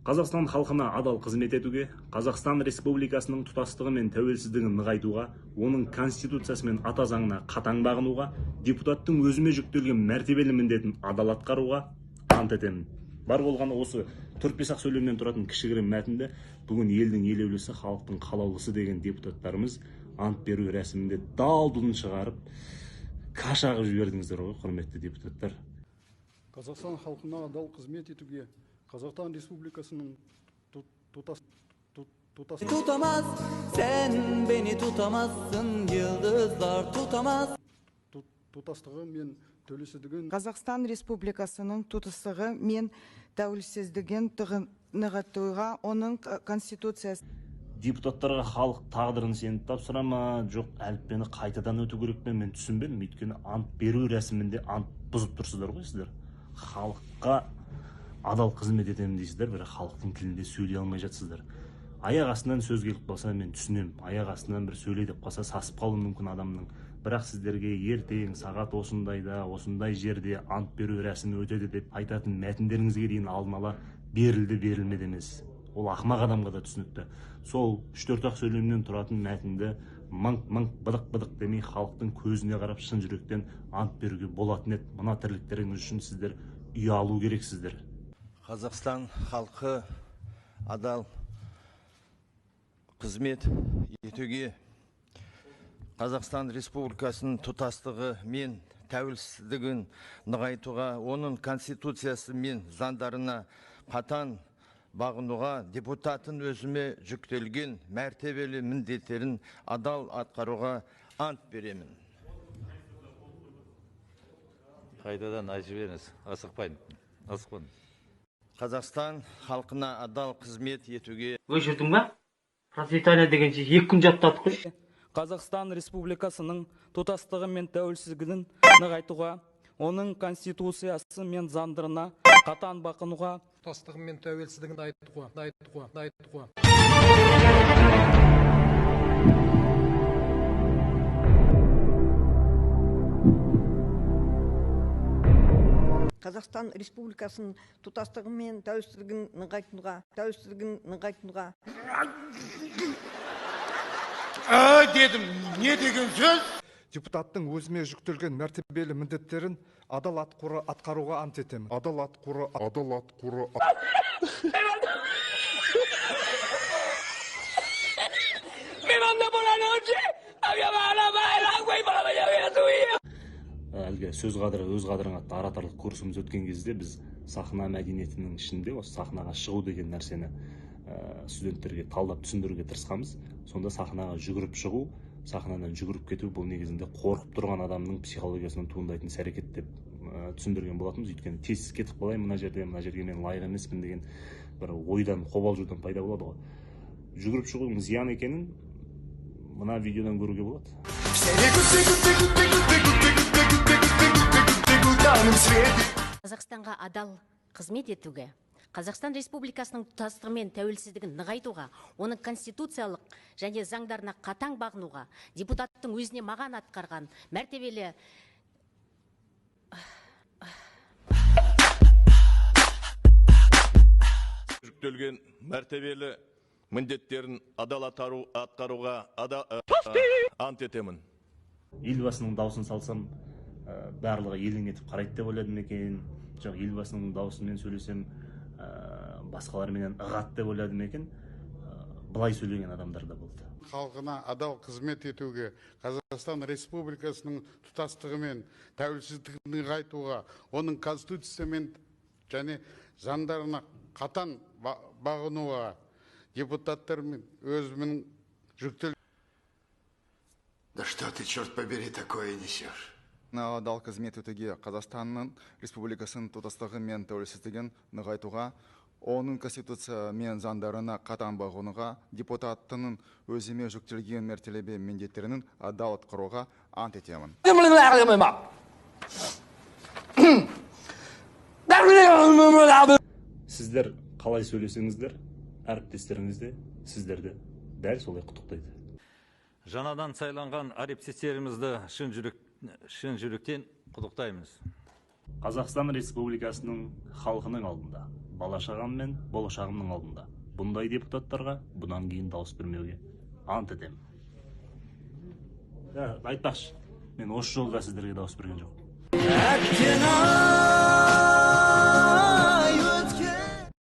Қазақстан халқына адал қызмет етуге, Қазақстан Республикасының тұтастығы мен тәуелсіздігін нығайтуға, оның Конституциясы мен ата заңына қатаң бағынуға, депутаттың өзіме жүктелген мәртебелі міндетін адал атқаруға ант етемін. Бар болғаны осы 4-5 ақ сөйлемнен тұратын кішігірім мәтінді бүгін елдің елеулісі, халықтың қалаулысы деген депутаттарымыз ант беру рәсімінде дал-дұлын шығарып, каша қылып жібердіңіздер ғой, құрметті депутаттар. Қазақстан халқына адал қызмет етуге, Қазақстан Республикасының тұтас Tutamaz, sen beni tutamazsın, yıldızlar tutamaz. Тұтастығы мен тәуелсіздігін Қазақстан Республикасының тұтастығы мен тәуелсіздігін нығайтуға, оның Конституциясы Депутаттарға халық тағдырын сеніп тапсыра ма, жоқ әліппені қайтадан өту керек пе, мен түсінбедім. Өйткені ант беру рәсімінде ант бұзып тұрсыздар ғой сіздер. Халыққа адал қызмет етемін дейсіздер, бірақ халықтың тілінде сөйлей алмай жатсыздар. Аяқ астынан сөз келіп қалса мен түсінемін, аяқ астынан бір сөйле деп қалса сасып қалуы мүмкін адамның. Бірақ сіздерге ертең сағат осындайда, осындай жерде ант беру рәсімі өтеді деп айтатын мәтіндеріңізге дейін алдын ала берілді, берілмеді емес. Ол ақымақ адамға да түсінікті. Сол 3-4 ақ сөйлемнен тұратын мәтінді мыңқ-мыңқ, быдық-быдық демей халықтың көзіне қарап шын жүректен ант беруге болатын еді. Мына тірліктеріңіз үшін сіздер ұялу керексіздер. Қазақстан халқы адал қызмет етуге, Қазақстан Республикасының тұтастығы мен тәуелсіздігін нығайтуға, оның Конституциясы мен заңдарына қатаң бағынуға, депутаттың өзіме жүктелген мәртебелі міндеттерін адал атқаруға ант беремін. Қайтадан айтып жіберіңіз, асықпайын, асықпаңыз. Қазақстан халқына адал қызмет етуге. Өшірдің ба? Процветание дегенше 2 күн жаттадық қой. Қазақстан Республикасының тұтастығы мен тәуелсіздігін нығайтуға, оның Конституциясы мен заңдарына қатаң бағынуға, тұтастығы мен тәуелсіздігін нығайтуға, нығайтуға, нығайтуға. Қазақстан Республикасының тұтастығы мен тәуелсіздігін нығайтуға, тәуелсіздігін нығайтуға. Дедім, не деген сөз? Депутаттың өзіме жүктелген мәртебелі міндеттерін адал атқаруға ант етемін. Адал атқару, адал атқару. Me manda por la noche, había bajado la el agua y por la mañana había subido. Әлгі сөз қадірі өз қадірің атты ораторлық курсымыз өткен кезде біз сахна мәдениетінің ішінде осы сахнаға шығу деген нәрсені студенттерге талдап түсіндіруге тырысқанбыз. Сонда сахнаға жүгіріп шығу, сахнадан жүгіріп кету бұл негізінде қорқып тұрған адамның психологиясынан туындайтын іс әрекет деп түсіндірген болатынбыз. Өйткені тез кетіп қалайын мына жерде, мына жерге мен лайық емеспін деген бір ойдан, қобалжудан пайда болады ғой. Жүгіріп шығудың зиян екенін мына видеодан көруге болады. Қазақстанға адал қызмет етуге, Қазақстан Республикасының тұтастығы мен тәуелсіздігін нығайтуға, оның конституциялық және заңдарына қатаң бағынуға, депутаттың өзіне маған атқарған мәртебелі жүктелген мәртебелі міндеттерін адал атқаруға ант етемін. Елбасының даусын салсам, барлығы елең етіп қарайды деп ойладым екен. Жоқ, елбасының даусымен сөйлесем, басқаларменен ығады деп ойладым екен. Былай сөйлеген адамдар да болды. Халқына адал қызмет етуге, Қазақстан Республикасының тұтастығы мен тәуелсіздігін нығайтуға, оның Конституция мен және заңдарына қатаң бағынуға, депутаттармен өзімнің жүктел. Да что ты, черт побери, такое несешь? Адал қызмет етуге, Қазақстанның Республикасының тұтастығы мен тәуелсіздігін нығайтуға, оның Конституция мен заңдарына қатаң бағынуға, депутаттың өзіме жүктелген мәртебелі міндеттерін адал атқаруға ант етемін. Сіздер қалай сөйлесеңіздер, әріптестеріңіз де сіздерді дәл солай құттықтайды. Жаңадан сайланған әріптестерімізді шын жүректен құттықтаймыз. Қазақстан Республикасының халқының алдында Бала шағам мен болашағымның алдында бұндай депутаттарға бұдан кейін дауыс бермеуге ант етемін. Айтпақшы, мен осы жолы да сіздерге дауыс берген жоқпын. Әттең.